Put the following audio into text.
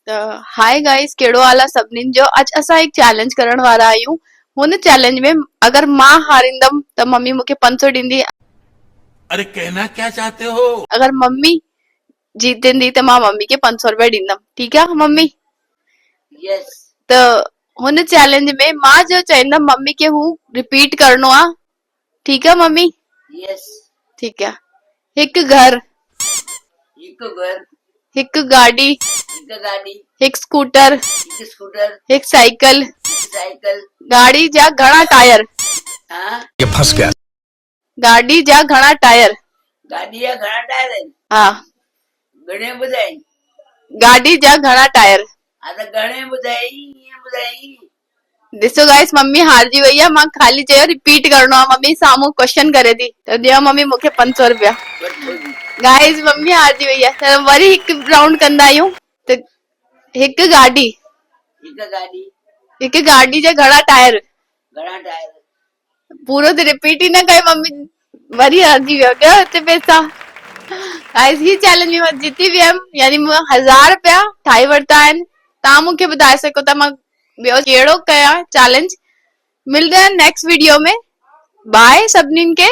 ته high guys ڪهڙو حال آ سڀنين جو اڄ اسان هڪ چئلينج ڪرڻ وارا آهيون هن چئلينج ۾ اگر مان هاريندم ته ممي مونکي 500 ڏيندي اري ڪهنا ڪيا چاهتي هو. اگر ممي جيتندي ته مان ممي کي 500 روپيا ڏيندم ٺيڪ آ ممي يس ته هن چئلينج ۾ مان جو چئيندم ممي کي هو رپيٽ ڪرڻو آ ٺيڪ آ ممي يس ٺيڪ آ هڪ گهر هڪ گهر هڪ گاڏي هڪ گاڏي هڪ اسڪوٽر هڪ اسڪوٽر هڪ سائيڪل هڪ سائيڪل گاڏي جا گهڻا ٽائر ها یہ پھنس گیا گاڏي جا گهڻا ٽائر گاڏي جا گهڻا ٽائر آهن ها گهڻي ٻڌائي گاڏي جا گهڻا ٽائر ها ته گهڻي ٻڌائي ائين ٻڌائي ڏسو گائس ممي هارجي وئي آ مان خالي چيو رپيٽ ڪرڻو آ ممي سامهون ڪوشچن ڪري ٿي ته ڏيو ممي مونکي 500 روپيا گائس ممي هارجي وئي آ ته وري هڪ رائونڊ ڪندا آهيون ته هڪ گاڏي هڪ گاڏي هڪ گاڏي جا گهڻا ٽائر گهڻا ٽائر پورو ته رپيٽ ئي نه ڪيو ممي وري هارجي ويو ڏيو هتي پئسا گائس هي چئلينج ۾ مان جيتي ويم يعني مون 1000 روپيا ٺاهي ورتا آهن توهان مون کي ٻڌائي سگهو ٿا مان ٻيو ڪهڙو ڪيان چئلينج ملدا آهن نيڪسٽ ويڊيو ۾ باء سڀنين کي.